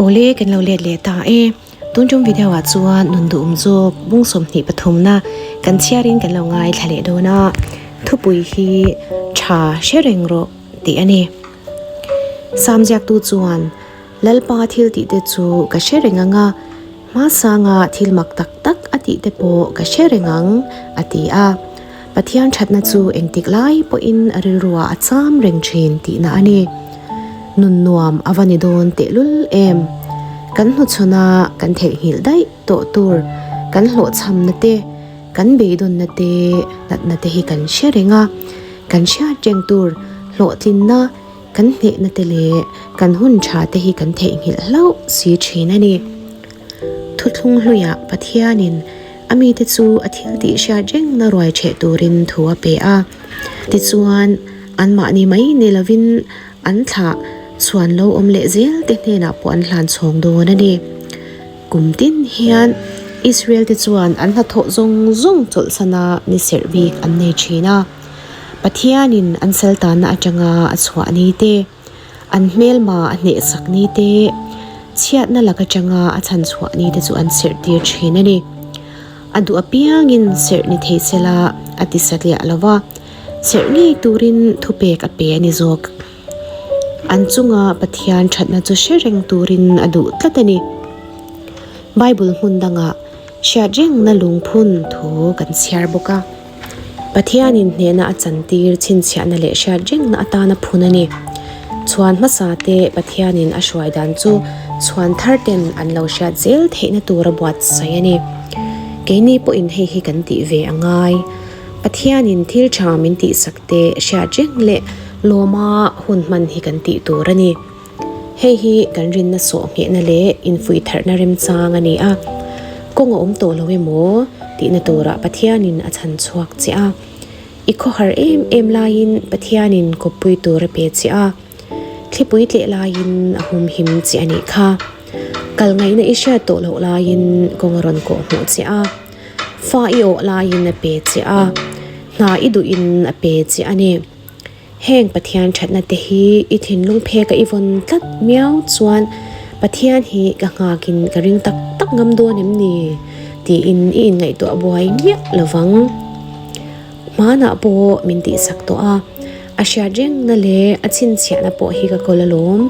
Awle kan lo let leh ta e. Tun tum video ah chuan nun duhawm zawk bung 23 na kan chhiarin kan lo ngaithla leh dawn a. Thupui hi tha hre reng rawh tih a ni. Sam ziaktu chuan Lalpa thil tih te chu ka hre reng ang a, hmasanga thil mak tak tak a tih te pawh ka hre reng ang a ti a. Pathian thatna chu engtik lai pawhin a rilruah a cham reng thin tihna a ni. Nun nuam a va ni dawn tehlul em? Kan hnuchhawn a, kan theihnghilh daih tawh tur kan hlawhchhamna te, kan beidawnna te, natna te hi kan hre reng a, kan hriat reng tur hlawhtlinna kan hnehna te leh kan hun tha te hi kan theihnghilh hlauh si thin a ni. Thuthlung hluiah Pathianin a mite chu a thil tih hriat rengna ruai ṭheh turin thu a pe a. Tichuan, anmahni mai ni lovin an thlah chhuan lo awm leh zel te hnenah pawh an hlan chhawng dawn a ni. Kum tin hian Israel te chuan an hnathawh zawng zawng chawlhsana ni serh bik an nei ṭhin a. Pathianin an saltanna aṭanga a chhuah ni te, An hmelma a hnehsak ni te, chhiatna lak atanga a chhan chhuah ni te chu an serh tir thin a ni. A duh apiangin serh ni thei sela a ti satliah lo va, serh ngei turin thupek a pe a ni zawk. An chunga Pathian thatna chu hre reng turin a duh tlat a ni. Bible hmun dangah hriat rengna lungphun thu kan chhiar bawk a. Pathianin hnehna a chantir chhinchhiahna leh hriat rengna atana phun a ni. Chhuan hmasa te Pathianin a hruai dan chu chhuan thar ten an lo hriat zel theihna tura buatsaih a ni. Keini pawhin hei hi kan tih ve a ngai. Pathianin thil tha min tihsak te hriat reng leh lawma hun hman hi kan tih tur a ni. Hei hi kan rinna sawh nghehna leh infuih tharhna remchang a ni a, kawng a awm tawh lo emaw tihna turah Pathianin a chhan chhuak che a. I khawhar em em laiin Pathianin kawppui tur a pe che a, thlipui tleh laiin a humhim che a nih kha. Kal ngaihna i hriat tawh loh laiin kawng a rawn kawh hmuh che a, fa i awh laiin a pe che a, hna i duhin a pe che a ni. Heng Pathian thatna te hi i thinlung phek a i vawn tlat miau chuan Pathian hi ka nghakin ka ring tak tak ngam dawn em ni? tiin i inngaihtuah buai miah lo vang. Hmanah pawh min tihsak tawh a, a hriat rengna leh a chhinchhiahna pawh hi ka kawl alawm,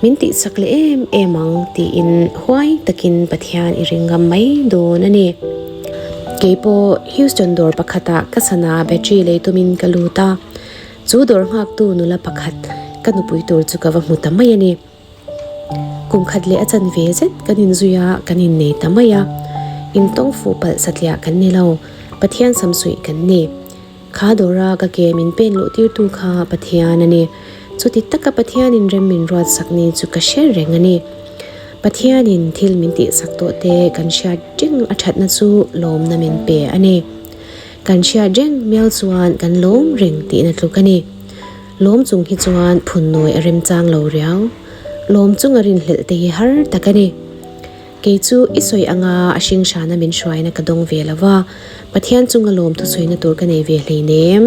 min tihsak leh em em ang tiin huai takin Pathian i ring ngam mai dawn a ni. Keipawh Houston dawr pakhatah ka sana battery lei tumin ka lut a. Chu dawr nghaktu nula pakhat ka nupui tur chu ka va hmu ta mai a ni. Kum khat leh a chanve zet kan inzui a, kan innei ta mai a. Intawng fuh palh satliah kan ni lo, Pathian samsuih kan ni. Kha dawra ka ke min pen luh tirtu kha Pathian a ni. Chuti taka Pathianin rem min ruatsak ni chu ka hre reng a ni. Pathianin thil min tihsak tawh te kan hriat reng a thatna chu lawmna min pe a ni. Kan hriat reng mial chuan kan lawm reng tihna tluk a ni. Lawm chung hi chuan phunnawi a remchang lo riau. Lawm chung a rinhlelh te hi har tak a ni. Kei chu i sawi anga a hring hrana min hruaina ka dawng ve lo va, Pathian chunga lawm thusawiina tur ka nei ve hleinem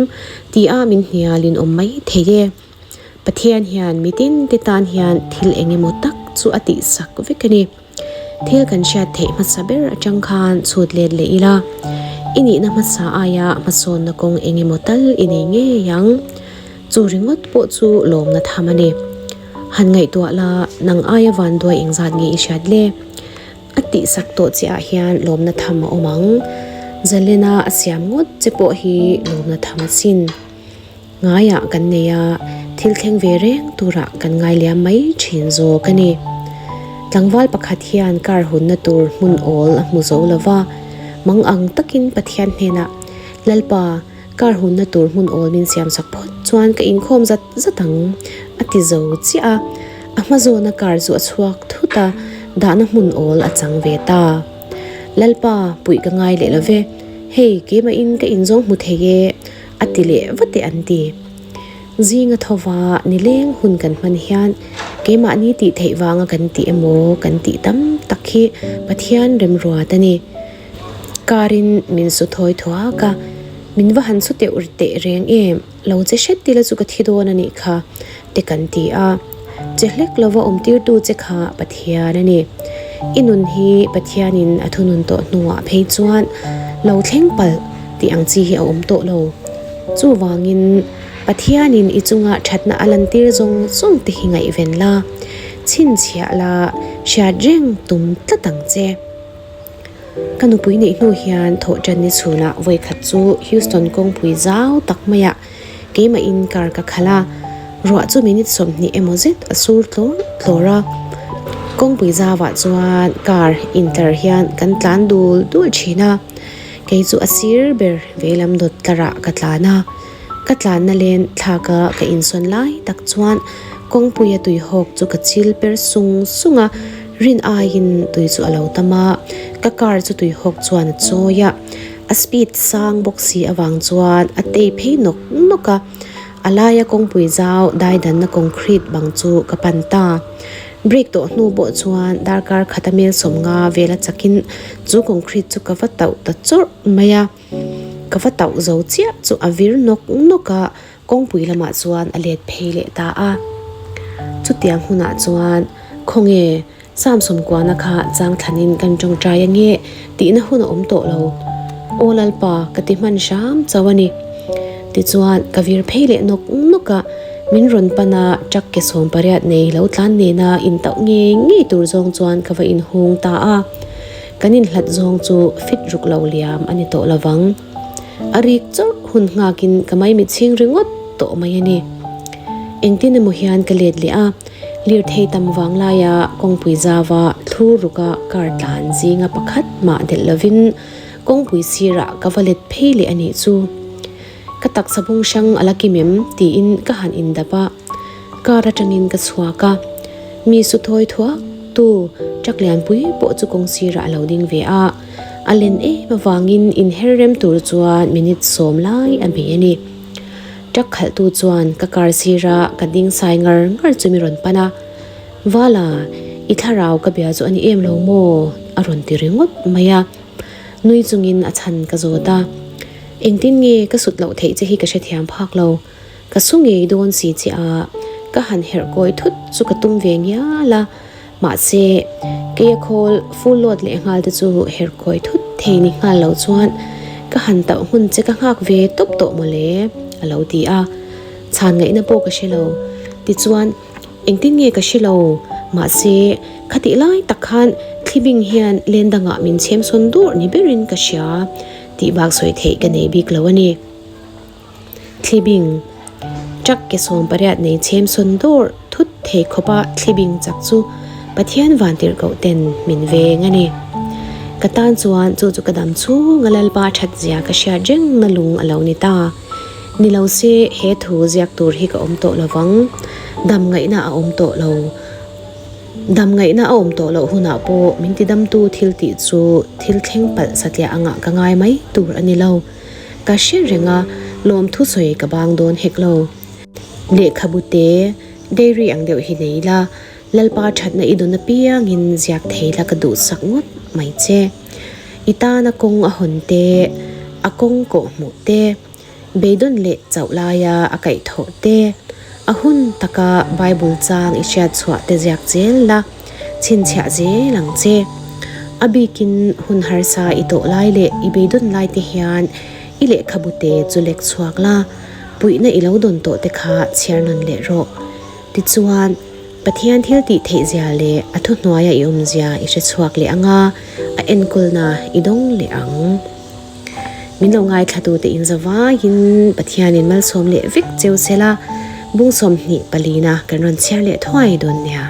tia min hnialin awm mai thei e. Pathian hian mitin te tan hian thil eng emaw tak chu a tihsak vek a ni. Thil kan hriat theih hmasa ber atang khan chhut let leh ila, i nihna hmasa aia hmasawnna kawng eng emaw tal i nei ngei ang. Chu ringawt pawh chu lawmna tham a ni. Han ngaihtuah la, nang aia vanduai engzat nge i hriat le? A tihsak tawh che ah hian lawmna tham a awm ang. Zalena a siam ngawt che pawh hi lawmna tham a sin. Ngaiah kan nei a, thil thleng ve reng turah kan ngai liam mai thin zawk a ni. Tlangval pakhat hian car hunna tur hmun awl a hmu zo lo va, mang ang takin Pathian hnenah, Lalpa, car hunna tur hmun awl min siamsak phawt chuan ka inkhawm zat zat ang, a ti zo chiah a. A hma zawna car chu a chhuak thut a, dahna hmun awl a chang ve ta. Lalpa, puih ka ngai leh lo ve, hei keimahin ka inzawng hmu thei e, A ti leh vat e an ti. Zinga thova nileng hun kan hman hian keimahni tih theih vanga kan tih emaw kan tih tam tak hi Pathian remruat a ni. Karin min su thawi thuak a, min va han su teuh teh reng em, lo che hret ila chu ka thi dawn a nih kha te kan ti a. Che hlek lova awmtirtu che kha Pathian a ni. I nun hi Pathianin a thunun tawh hnuah phei chuan lo thleng palh tih ang chi hi a awm tawh lo. Chuvangin Pathianin i chunga thatna a lantir zawng zawng te hi ngaihven la, chhinchhiah la, hriat reng tum tlat ang che. Ka nupui neih hnu hian thawhṭan ni chhunah vawikhat chu Houston kawngpui zau tak maiah Keimahin kar ka khalh a, ruah chu minute 20 emaw zet a sur tlawr tlawr a. Kawngpui zauah chuan car intlar hian kan tlan dul dul thin a, kei chu a sir ber veilam dawt tlarah ka tlan a. Ka tlanna len thlaka ka insawn lai tak chuan kawngpuia tuihawk chu ka chil per sung sung a, rin aiin tui chu a lo tam a, ka car chu tuihawk chuan a chawi a. A speed sang bawk si avang chuan a tei phei nawk nawk a, a laia kawngpui zau daidanna concrete bang chu ka pan ta. Brake tawh hnu pawh chuan darkar khata mel 50 vela chakin chu concrete chu ka va tauh ta chawrh mai a, ka va tauh zo chiah chu a vir nawk nawk a, kawngpui lamah chuan a let phei leh ta a. Chutiang hunah chuan khawnge Samson kuana kha chang thlanin kan tawngtai ange tihna hun a awm tawh lo. Aw Lalpa, ka ti hman hram chauh a ni. Tichuan, ka vir phei leh nawk nawk a, min rawn pan a, truck ke 18 nei lo tlan nena intauh ngei ngei tur zawng chuan ka va inhung ta a. Kan inhlat zawng chu fit ruk lo liam a ni tawh lovang. A rik chawrh hun nghakin ka maimichhing ringawt tawh mai a ni. Engtin emaw hian ka let leh a. Lirthei tam vang laia kawngpui zauva thlur ruka car tlan zinga pakhat mah delh lovin kawngpui sirah ka va let phei leh a nih chu. Ka taksa bung hrang a la kim em tiin ka han indap a, car atangin ka chhuak a. Mi su thawi thuak tu truck lianpui pawh chu kawng sirah a lo ding ve a, a len em avangin inher rem tur chuan minute 10 lai a bei a ni. Truck khalhtu chuan ka car sira ka ding sai ngar ngar chu mi rawn pan a, Vala, i thlarau ka bia chu a ni em lo maw? a rawn ti ringawt mai a. Nui chungin a chhan ka zawt a, Engtin nge ka sut loh theih che hi ka hrethiam phak lo. Ka su ngei dawn si che a, ka han herh kawi thut chu ka tum ve ngial a, mahse, keia khawl full load leh nghal te chu herh kawi thut thei ni nghal lo chuan ka han tauh hmun che ka nghak ve tawp tawh mawle a lo ti a, chhan ngaihna pawh ka hre lo. Tichuan, engtin nge ka hre lo, mahse, khatih lai tak khan thlibing hian len dangah min chhem sawn dur ni berin ka hria tih bak sawi theih ka nei bik lo a ni. Thlibing, Truck ke 18 nei chhem sawn dawr thut thei khawpa thlibing chak chu Pathian vantirhkoh ten min veng a ni. Ka tan chuan chu chu ka dam chhung a Lalpa that zia ka hriat reng na lung a lo ni ta. Ni lo se he thu ziak tur hi ka awm tawh lovang. Dam ngaihna a awm tawh lo. Dam ngaihna a awm tawh loh hunah pawh min tidamtu thil tih chu thil thleng palh satliah angah ka ngai mai tur a ni lo. Ka hre reng a, lawmthu sawi ka bang dawn hek lo. Lehkhabu te, diary ang deuh hi nei la, Lalpa thatna i dawn apiangin ziak thei la ka duhsak ngawt mai che. I tana kawng a hawn te, a kawng kawh hmuh te, beidawn leh chauh laia a kaihthawh te, a hun taka Bible chang i hriat chhuah te ziak zel la, chhinchhiah zel ang che. A bikin hun harsa i tawh lai leh i beidawn lai te hian i lehkhabu te chu lek chhuak la, puihna i lo dawn tawh te kha chhiar nawn leh rawh. Tichuan, Pathian thil tih theih zia leh a thuhnuaia i awm zia i hre chhuak leh ang a, a enkawlna i dawng leh ang. Min lo ngaithlatute in zavaiin Pathianin malsawm leh vek cheu sela, bung 24 na kan rawn chhiar leh thuai dawn nia.